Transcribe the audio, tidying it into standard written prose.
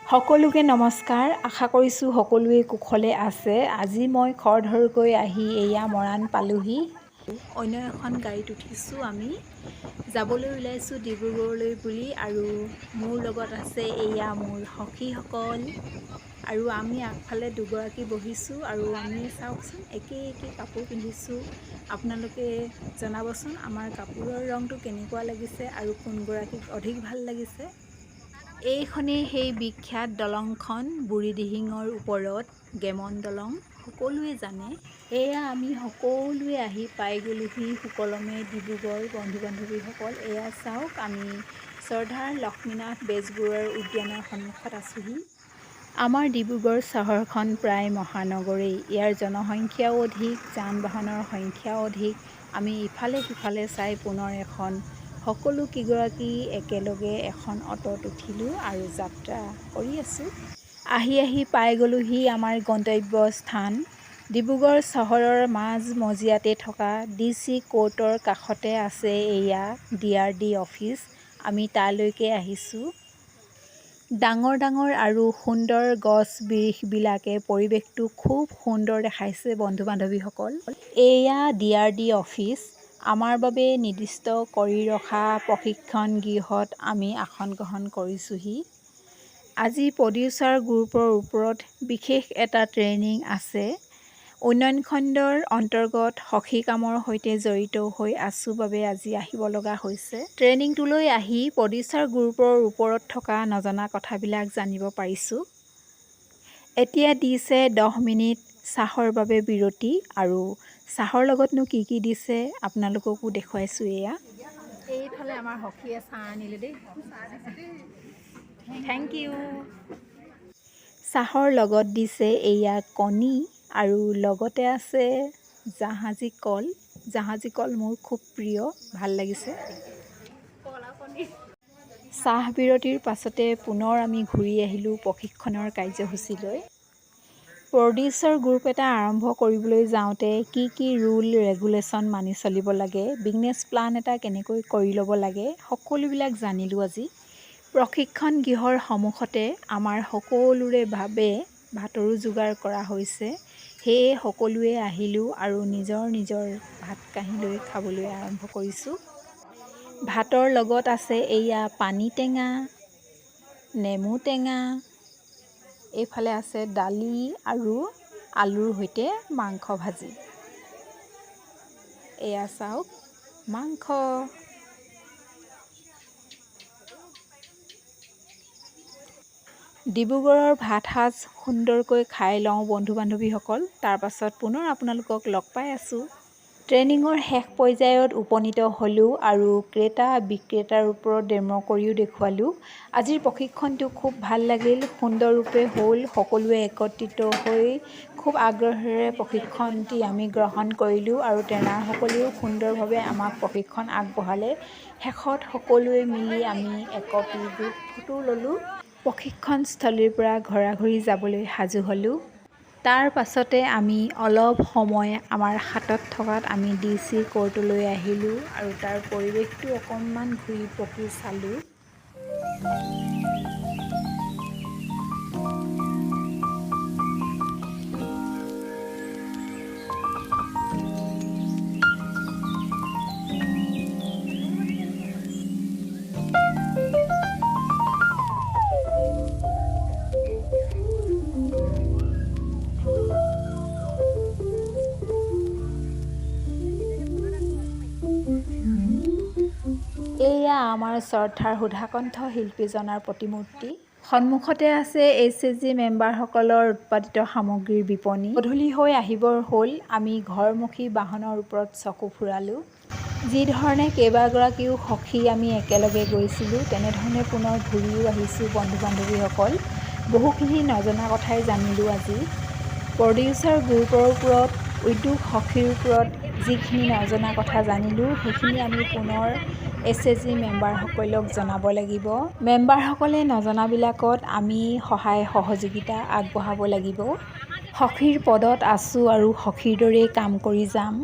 সকলোকে নমস্কাৰ। আশা কৰিছোঁ সকলোৱে কুশলে আছে। আজি মই খৰধৰকৈ আহি এয়া মৰাণ পালোহি। অন্য এখন গাড়ীত উঠিছোঁ। আমি যাবলৈ ওলাইছোঁ ডিব্ৰুগড়লৈ বুলি আৰু মোৰ লগত আছে এয়া মোৰ সখীসকল আৰু আমি আগফালে দুগৰাকী বহিছোঁ। আৰু আমি চাওকচোন, একেই একেই কাপোৰ পিন্ধিছোঁ। আপোনালোকে জনাবচোন আমাৰ কাপোৰৰ ৰংটো কেনেকুৱা লাগিছে আৰু কোনগৰাকীক অধিক ভাল লাগিছে। এইখনেই সেই বিখ্যাত দলংখন, বুঢ়ীদিহিঙৰ ওপৰত গেমন দলং, সকলোৱে জানে। এয়া আমি সকলোৱে আহি পাই গ'লোহি সুকলমে ডিব্ৰুগড়। বন্ধু বান্ধৱীসকল, এয়া চাওক, আমি শ্ৰদ্ধাৰ লক্ষ্মীনাথ বেজবৰুৱাৰ উদ্যানৰ সন্মুখত আছোহি। আমাৰ ডিব্ৰুগড় চহৰখন প্ৰায় মহানগৰেই। ইয়াৰ জনসংখ্যাও অধিক, যান বাহনৰ সংখ্যাও অধিক। আমি ইফালে সিফালে চাই পুনৰ এখন সকলো কেইগৰাকী একেলগে এখন অ'টত উঠিলোঁ আৰু যাত্ৰা কৰি আছোঁ। আহি আহি পাই গ'লোহি আমাৰ গন্তব্য স্থান। ডিব্ৰুগড় চহৰৰ মাজ মজিয়াতে থকা ডি চি কোৰ্টৰ কাষতে আছে এয়া ডি আৰ ডি অফিচ। আমি তালৈকে আহিছোঁ। ডাঙৰ ডাঙৰ আৰু সুন্দৰ গছ বৃক্ষবিলাকে পৰিৱেশটো খুব সুন্দৰ দেখাইছে। বন্ধু বান্ধৱীসকল, এয়া ডি আৰ ডি অফিচ। আমাৰ বাবে নিৰ্দিষ্ট কৰি ৰখা প্ৰশিক্ষণ গৃহত আমি আসন গ্ৰহণ কৰিছোঁহি। আজি প্ৰডিউচাৰ গ্ৰুপৰ ওপৰত বিশেষ এটা ট্ৰেইনিং আছে। উন্নয়ন খণ্ডৰ অন্তৰ্গত সখী কামৰ সৈতে জড়িত হৈ আছোঁ বাবে আজি আহিব লগা হৈছে। ট্ৰেইনিংটোলৈ আহি প্ৰডিউচাৰ গ্ৰুপৰ ওপৰত থকা নজনা কথাবিলাক জানিব পাৰিছোঁ। এতিয়া দিছে 10 মিনিট চাহৰ বাবে বিৰতি। আৰু চাহৰ লগতনো কি কি দিছে, আপোনালোককো দেখুৱাইছোঁ এয়া। এইফালে আমাৰ সখীয়ে চাহ আনিলে দেই, thank U. চাহৰ লগত দিছে এয়া কণী আৰু লগতে আছে জাহাজী কল। জাহাজী কল মোৰ খুব প্ৰিয়, ভাল লাগিছে। চাহ বিৰতিৰ পাছতে পুনৰ আমি ঘূৰি আহিলোঁ প্ৰশিক্ষণৰ কাৰ্যসূচীলৈ। প্ৰডিউচাৰ গ্ৰুপ এটা আৰম্ভ কৰিবলৈ যাওঁতে কি কি ৰুল ৰেগুলেশ্যন মানি চলিব লাগে, বিজনেছ প্লান এটা কেনেকৈ কৰি ল'ব লাগে, সকলোবিলাক জানিলোঁ আজি। প্ৰশিক্ষণ গৃহৰ সন্মুখতে আমাৰ সকলোৰে বাবে ভাতৰো যোগাৰ কৰা হৈছে। সেয়ে সকলোৱে আহিলোঁ আৰু নিজৰ নিজৰ ভাত কাঁহী লৈ খাবলৈ আৰম্ভ কৰিছোঁ। ভাতৰ লগত আছে এয়া পানী টেঙা, নেমু টেঙা, এইফালে আছে দালি আৰু আলুৰ সৈতে মাংস ভাজি। এয়া চাওক মাংস। ডিব্ৰুগড়ৰ ভাতসাঁজ সুন্দৰকৈ খাই লওঁ বন্ধু বান্ধৱীসকল, তাৰপাছত পুনৰ আপোনালোকক লগ পাই আছোঁ। ট্ৰেইনিঙৰ শেষ পৰ্যায়ত উপনীত হ'লোঁ আৰু ক্ৰেতা বিক্ৰেতাৰ ওপৰত ডেম' কৰিও দেখুৱালোঁ। আজিৰ প্ৰশিক্ষণটো খুব ভাল লাগিল, সুন্দৰৰূপে হ'ল। সকলোৱে একত্ৰিত হৈ খুব আগ্ৰহেৰে প্ৰশিক্ষণটি আমি গ্ৰহণ কৰিলোঁ আৰু ট্ৰেইনাৰসকলেও সুন্দৰভাৱে আমাক প্ৰশিক্ষণ আগবঢ়ালে। শেষত সকলোৱে মিলি আমি একপি গ্ৰুপ ফটো ল'লোঁ। প্ৰশিক্ষণস্থলীৰ পৰা ঘৰাঘৰি যাবলৈ সাজু হ'লোঁ। তাৰ পাছতে আমি অলপ সময় আমাৰ হাতত থকাত আমি ডি চি কোৰ্টলৈ আহিলোঁ আৰু তাৰ পৰিৱেশটো অকণমান ঘূৰি পকি চালোঁ। এয়া আমাৰ শ্ৰদ্ধাৰ সুধাকণ্ঠ শিল্পীজনাৰ প্ৰতিমূৰ্তি। সন্মুখতে আছে এইচ এইচ জি মেম্বাৰসকলৰ উৎপাদিত সামগ্ৰীৰ বিপণী। গধূলি হৈ আহিবৰ হ'ল। আমি ঘৰমুখী বাহনৰ ওপৰত চকু ফুৰালোঁ। যিধৰণে কেইবাগৰাকীও সখী আমি একেলগে গৈছিলোঁ, তেনেধৰণে পুনৰ ঘূৰিও আহিছোঁ। বন্ধু বান্ধৱীসকল, বহুখিনি নজনা কথাই জানিলোঁ আজি। প্ৰডিউচাৰ গ্ৰুপৰ ওপৰত, উদ্যোগ সখীৰ ওপৰত যিখিনি নজনা কথা জানিলোঁ, সেইখিনি আমি পুনৰ এইচ এইচ জি মেম্বাৰসকলক জনাব লাগিব। মেম্বাৰসকলে নজনাবিলাকত আমি সহায় সহযোগিতা আগবঢ়াব লাগিব। সখীৰ পদত আছোঁ আৰু সখীৰ দৰেই কাম কৰি যাম।